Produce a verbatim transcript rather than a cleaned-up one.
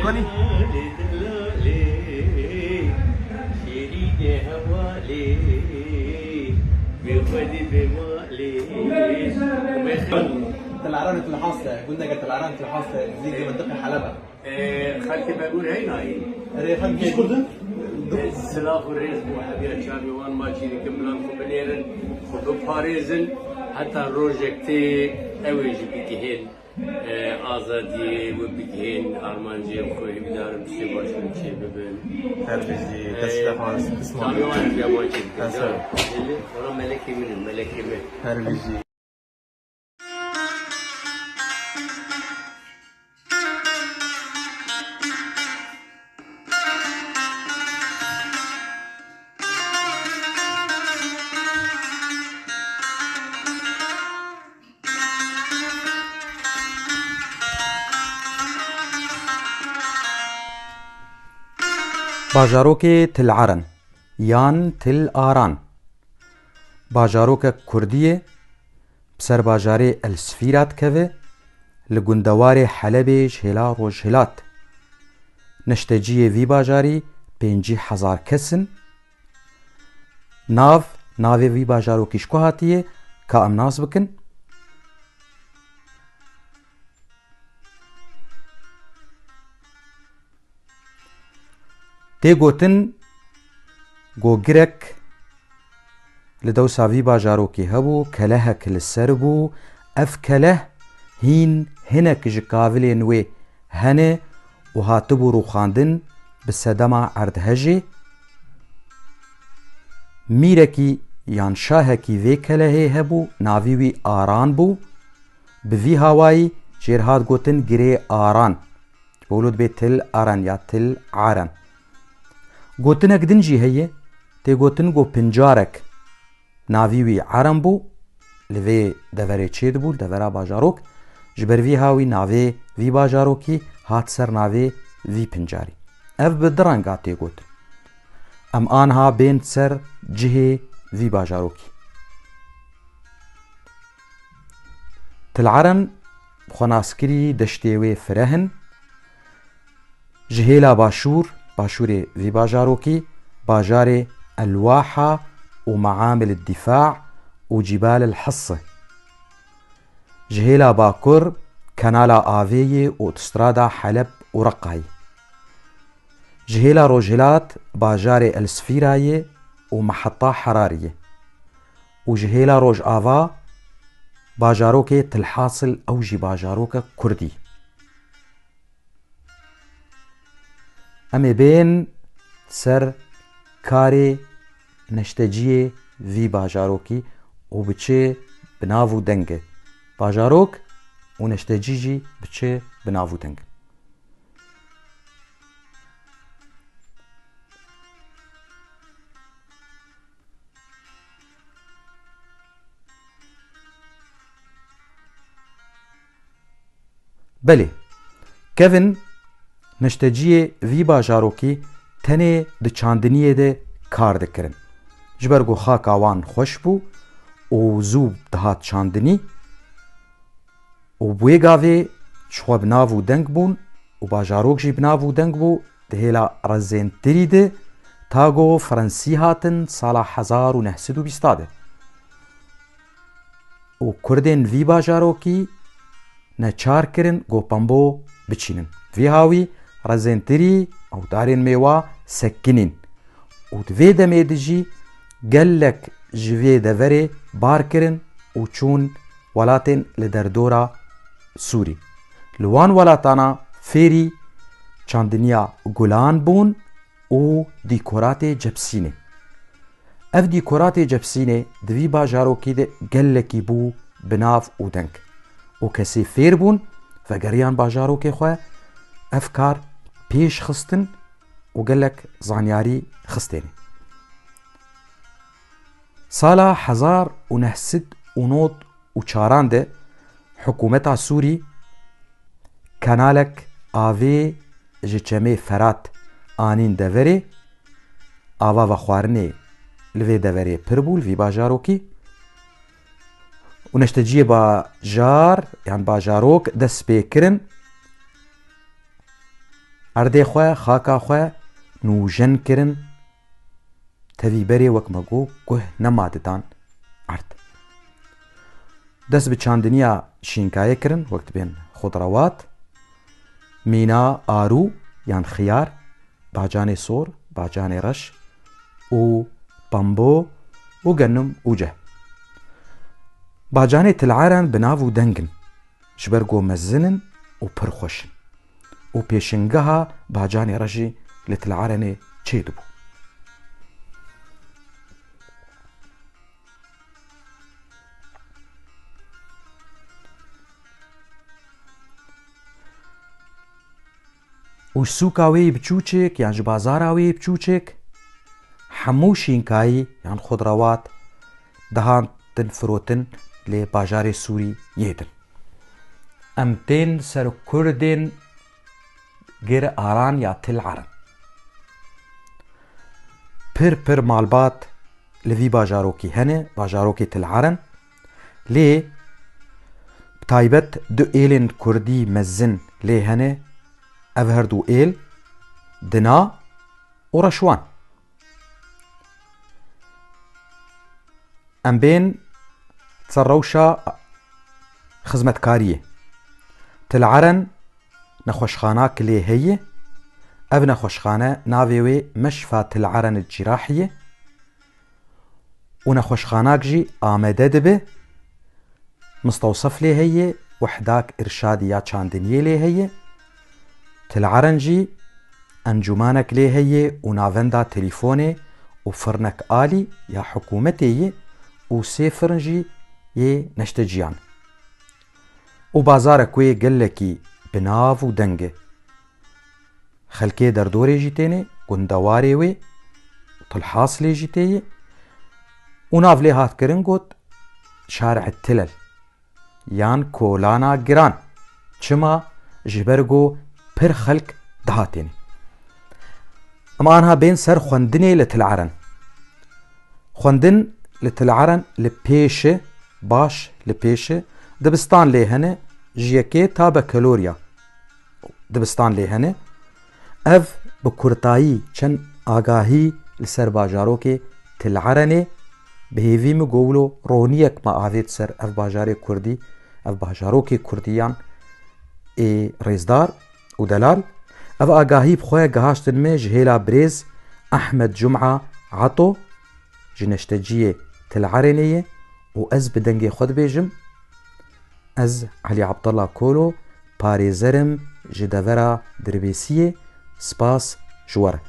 Konî? Tel Aran Tel Hase, gundeke Tel Aran Tel Hase, nêzîkî mintîqê Heleba. Ee, xelkê me bûn hey nayî. Erê, xelkê Kurdin? Silav û rêz bo hemiya çavê wan, ma çî dikin, bilan xwe binêrin, xwe biparêzin, heta rojek tê ew ê jî bigihên, ee, azadiyê, wê bigihên armancên xwe. Hîvîdar im tiştê baş û çê bibin. Her bijî, ee, destê xwe, çavê wan hemiya wan çê bikin. Wala melekê min in, melekê min. Her bijî. Bajarokê Til Eren yan Til Aran. Bajarokek kurdî ye, bi ser bajarê El Sfîra dikeve, li gundewarê Helebê ji hêla rojhilat. Neşteciyê vî bajarî pêncî hezar kes in. Nav, navê vî bajarokî ji ku hatiye, ka em nas bikin? Tê gotin, go girek li dewsa vî bajarokê hebû, kelehek li ser bû. Ev keleh hîn hinek ji kavilên wê hene û hatibû rûxandin bi sedema erdhejê. Mîrekî yan şahekî vê kelehê hebû, navî wî Aran bû. Bi vî hawayî jêr hat gotin Girê Aran. Ji bo wilo dibê Til Aran ya Til Aran. Gotinek din jî heye, tê gotin ku Pincarek navî wî Aran bû, li vê deverê çêdibû, li devera bajarok. Ji ber vî hawî navê vî bajarokî hat ser navê vî pincarî. Ev bi du renga tê gotin. Em anha bên ser cihê vî bajarokî. Til Eren xwenaskirî deştê wê fireh in. Ji hêla başûr, başûrê vî bajarokî, bajarê El Waha û Meamil Dîfa û Cîbal El Hisi. Ji hêla bakur, kenala avê yê û otostrada Heleb û Reqayê. Ji hêla rojhilat, bajarê El Sfîra yê û Meheta Herarê yê. Û ji hêla rojava, bajarokê Til Hasil, ew jî bajarokek kurdî. Em ê bên ser karê neşteciyê vî bajarokî û bi çi bi nav û deng e. Bajarok û neştecî jî bi çi bi nav û deng in. Belê, kevin neşteciyê vî bajarokî tenê di çandiniyê de kar dikirin. Ji ber ku xaka wan xweş bû û zû dihat çandinî û bi wê gavê ji xwe bi nav û deng bûn û bajarok jî bi nav û deng bû, di hêla rezêntirî de ta ku Fransî hatin sala hezar û neh sed û bîsta de. Û Kurdên vî bajarokî neçar kirin ku pembo biçînin. Vî hawî rezêntirî ew darên mêwa sekinîn. Û di vê demê de jî gelek ji vê deverê bar kirin û çûn welatên li derdora Sûrî. Li wan welatana fêrî çandiniya gulan bûn û dîkoratê cepsînê. Ev dîkoratê cepsînê di vî bajarokî de gelekî bû bi nav û deng. Û kesê fêr bûn, vegeriyan bajarokê xwe, ev kar pêş xistin û gelek zanyarî xistêne. Sala hezar û neh sed û nod û çaran de hikûmeta Sûrî kenalek avê ji çemê Ferat anîn deverê, ava vexwarinê li vê deverê pir bû, li vî bajarokî. Û neşteciyê bajar yan bajarok dest pê kirin Erdê xwe, xaka xwe nûjen kirin, tevî berê wek me got guh nema didan erd. Dest bi çandiniya şînkayê kirin, wek dibên xudrawat, mîna, arû yan xiyar, bacanê sor, bacanê reş û pembo û genum û ceh. Bacanê Til Eren bi nav û deng in, ji ber ku mezin in û pir xweş in û pêşingeha bacanê re jî li Til Erenê çêdibû. Û ji sûka wê yî biçûçêk yan ji bazara wê yî biçûçêk, hemû şînkayî yan xudrawat dihatin firotin lê bajarê Sûrî yê din. Em tên ser kurdên Gir Aran ya Til Eren. Pir pir malbat li vî bajarokî hene, bajarokê Til Eren. Lê bi taybet du êlên kurdî mezin lê hene. Ev her du êl Dina û Reşwan. Em bên ser rewşa xizmetkariyê. Til Eren nexweşxanak lê heye. Ev nexweşxane navê wê Meşfa Til Eren Cîrahiyê û nexweşxanak jî amede dibe. Mistewsef lê heye, wehdak irşadî ya çandiniyê lê heye. Til Eren jî encûmanek lê heye û navenda telîfonê û firnek alî ya hikûmetê ye û sê firn jî yê neşteciyan. Û bazarek wê gelekî bi nav û deng e. Xelkê derdorê jî têne, gundewarê wê, Til Hasilê jî tê ye û nav lê hat kirin got Şarê Tilel yan Kolana Giran. Çima? Ji ber ku pir xelk dihatêne. Em anha bên ser xwendinê li Til Eren. Xwendin li Til Eren li pêş e, baş li pêş e. Dibistan lê hene, ji yekê ta bekelorya dibistan lê hene. Ev bi kurtayî çend agahî li ser bajarokê Til Erenê. Bi hêvî min ku wilo roniyek me avêt ser ev bajarê kurdî, ev bajarokê kurdiyan ê rêzdar û delal. Ev agahî bi xwe gihaştin me ji hêla birêz Ehmed Cuma Ato, ji neşteciyê Til Erenê ye û ez bi dengê xwe dibêjim, ez Elî Abdullah Kolo, parêzer im ji devera Dirbêsiyê, spas ji we re.